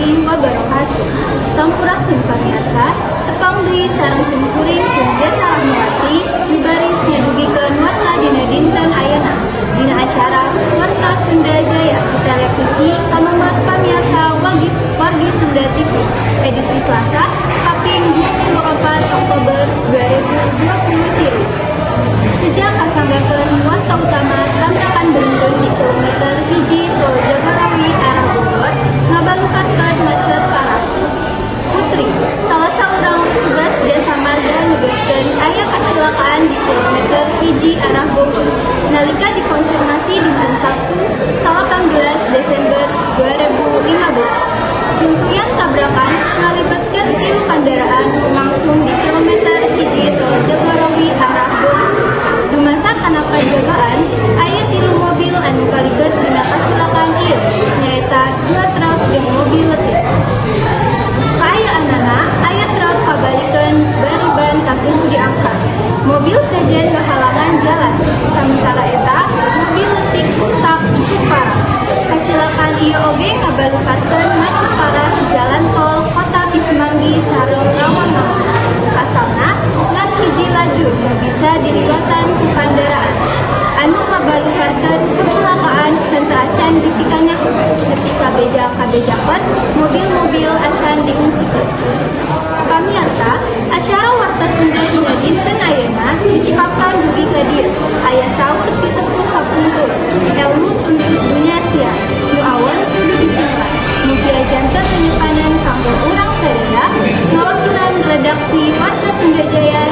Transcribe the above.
Warahmatullahi wabarakatuh. Sampurasun pamirsa, tepang deui sareng sim kuring Jesa Rahmawati nu baris ngadugikeun warta dina dinten ayeuna dina acara Warta Sunda Jaya di televisi kamemat pamirsa Wagis Wargi Sunda TV edisi Selasa kaping 24 Oktober 2023. Sejak kasanggakeun warta utama, tabrakan beruntun di kilometer 1 Tol Jagorawi arah Bogor ngabalukarkeun macet parah. Putri, salah seorang petugas Jasa Marga, negaskeun aya kecelakaan di kilometer 1 arah Bogor. Nalika dikonfirmasi dinten Sabtu 18 Desember 2015. Runtuyan tabrakan ngalibatkeun tilu kendaraan langsung di kilometer 1 Tol Jagorawi arah Bogor. Dumasar kana pajagaan, aya tilu mobil anu kalibet dina kecelakaan ieu, nyaeta dua truk jeung mobil leutik. Kaayaanana, aya truk kabalikeun bari ban katuhu diangkat. Mobil sejen ngahalangan jalan, samentara eta mobil leutik rusak cukup parah. Kecelakaan ieu oge ngabalukarkeun macet parah di jalan tol Kota ti Semanggi sareng Rawamangun. Pasalna, ngan hiji lajur nu bisa diliwatan ku kandaraan. Anu ngabalukarkeun kecelakaan henteu acan dipikanyaho nepi ka beja kabejakeun mobil-mobil acan diungsikeun. Pamiarsa, acara Warta Sunda dina dinten ayeuna dicekapkan dugi ka dieu. Aya saur pisepuh kapungkur, "Elmu tuntut dunya siar, nu awon kudu disimpan." Mugia janten penyimpanan kanggo urang sadaya. Ngawakilan redaksi Warta Sunda Jaya.